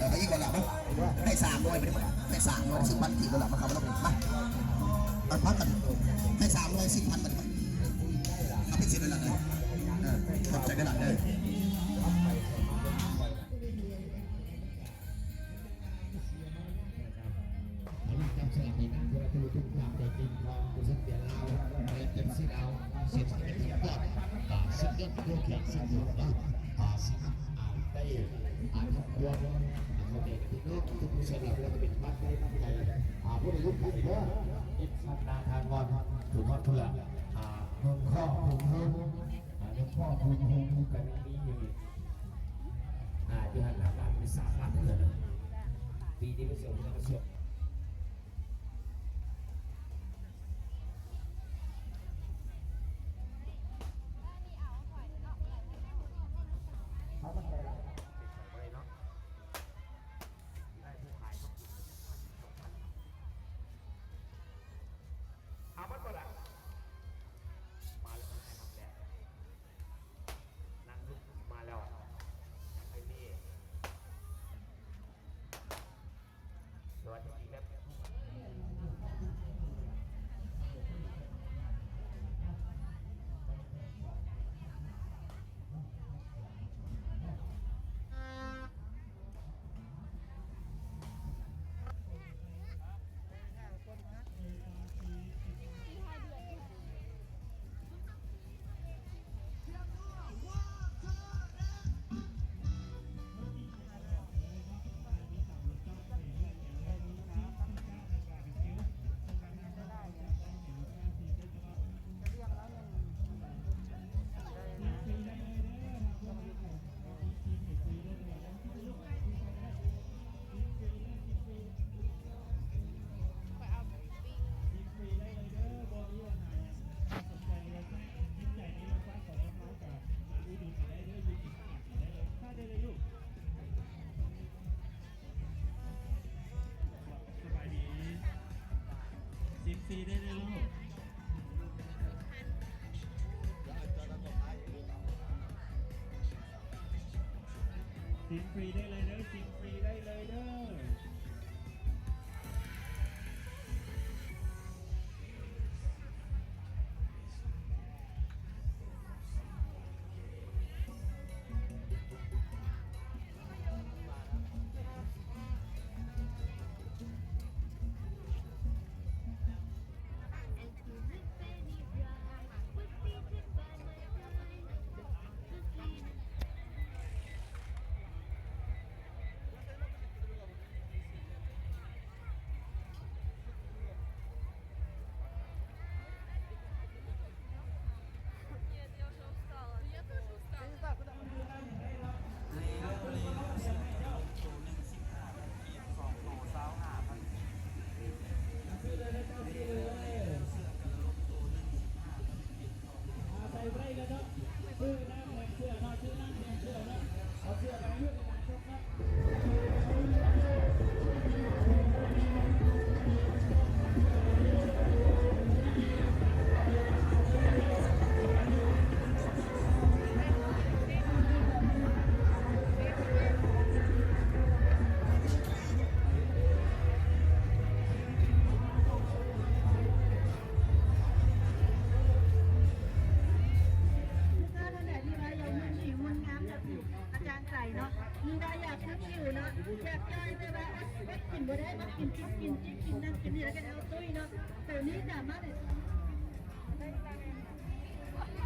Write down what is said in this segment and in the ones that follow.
ໄປອີກບໍ່ລະ ໄດ້ສາມຮ້ອຍ ໄດ້ສາມຮ້ອຍສິບພັນກີບແລ້ວລະ ມາເຂົ້າມາ ມາ ມາ ພາກັນ ໄດ້ສາມຮ້ອຍສິບພັນບາດ ເອົາເປັນສິບແລ້ວລະ ເອີ ຂອບໃຈຫຼາຍເດີ. ອັນນີ້ຈັບສະຫຼາກໃຫ້ນາງ ເພື່ອຜູ້ຖືກຕາມໃຈຈິງຂອງບໍລິສັດເບຍລາວ ແລະ ເປັບຊີລາວ ເສດສະເປັນທີມກອນ ອ່າ ສຸດຍອດໂອເຄ ສຸດຍອດເນາະ ອ່າ ສິບ ອ່າ ໄດ້ ອ່າ ທຳຄວາມ ອ່າ ເຂົ້າໃຈກັບພີ່ນ້ອງທຸກໆຄົນລະ ບໍ່ວ່າຈະເປັນບ້ານໃດບ້ານໃດ ອ່າ ບໍ່ໄດ້ລົບກັນເດີ ເອັຟຊີ ນາທາງອນ ຖືກຮອດເພື່ອ ອ່າ ໜຶ່ງຂໍ້ ໜຶ່ງໂຮມ ອ່າ ໜຶ່ງຂໍ້ ໜຶ່ງໂຮມກັນນີ້ ອ່າ ຢູ່ຫັ້ນລະ ບ້ານມີສາມບ້ານເທື່ອນະ ປີນີ້ກໍສວນ ກໍສວນ ເອົາໝົດບໍ່ລະ ມາແລ້ວ ນາງລຸກມາແລ້ວ ໄອ້ເມ ສະຫວັດດີແບບ ສະບາຍດີ ສິບສີ່ໄດ້ເລີຍລູກ ສິບສີ່ໄດ້ເລີຍເດີ ສິບສີ່ໄດ້ເລີຍເດີ. ອາຈານໃຈເນາະ ມີໄດ້ຢາກຄືຄິວເນາະ ຢາກຈ່າຍແຕ່ວ່າອົດກິນບໍ່ໄດ້ ມັກກິນ ຈິກກິນ ຈິກກິນນັ້ນກິນນີ້ ແລ້ວກໍເອົາຕຸ້ຍເນາະ ໂຕນີ້ສາມາດ ໂອເຄ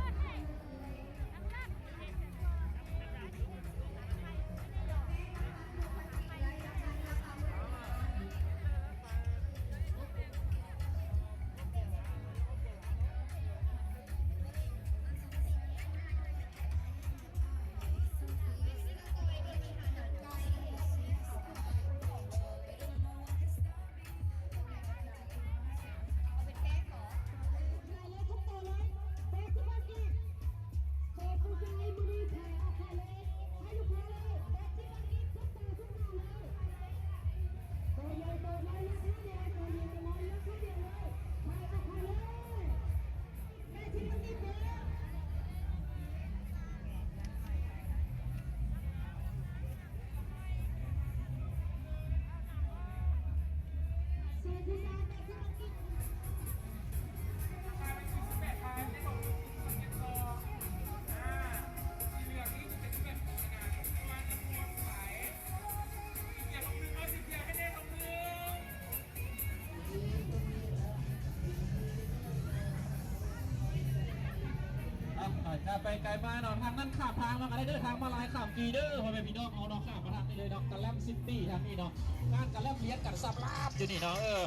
ໄກໄປໄກມາເນາະ ທາງນັ້ນຂ້າມທາງມາກໍໄດ້ເດີ ທາງມາລາຍຂ້າມຟຣີເດີ ພໍ່ແມ່ພີ່ນ້ອງເຮົາເນາະ ຂ້າມມາທາງນີ້ເລີຍເນາະ ກະແລັມຊິດຕີ້ທາງນີ້ເນາະ ຮ້ານກະແລັມລຽນກັນສັບລາບຢູ່ນີ້ເນາະ ເອີ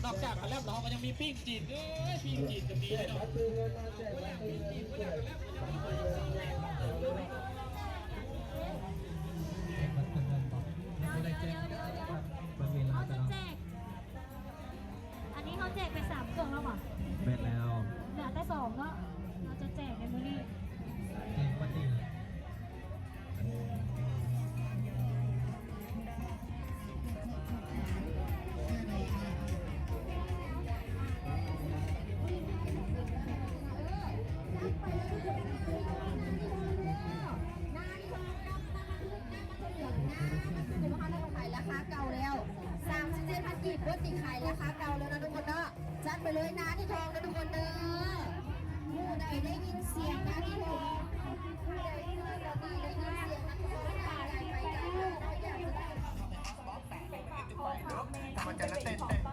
ນອກຈາກກະແລັມແລ້ວ ເຮົາກໍຍັງມີປີ້ງຈີນ ເອີຍ ປີ້ງຈີນກໍມີເນາະ ບໍ່ຢາກປີ້ງຈີນ ບໍ່ຢາກກະແລັມ ກໍຍັງມີປີ້ງຈີນ ດຽວໆໆໆ ເຮົາຈະແຈກ ອັນນີ້ເຮົາແຈກໄປສາມເຄື່ອງແລ້ວບໍ່? ແມ່ນແລ້ວ ເຫຼືອແຕ່ສອງເນາະ ເຮົາຈະແຈກໃນມື້ນີ້ ແຈກວັນນີ້ ລາຄາເກົ່າແລ້ວ ສາມສິບເຈັດພັນກີບ ບໍ່ຕິຂາຍລາຄາເກົ່າແລ້ວນະທຸກຄົນເນາະ ຈັດໄປເລີຍນາທີທອງເດີທຸກຄົນເດີ ຜູ້ໃດໄດ້ຍິນສຽງນາທີທອງ ຜູ້ໃດເມື່ອຕອນນີ້ໄດ້ຍິນສຽງນາທີທອງ ຢາກໄດ້ ຢາກໄດ້ ຢາກຈະໄດ້ ມັນຈະເຕັ້ນເຕັ້ນ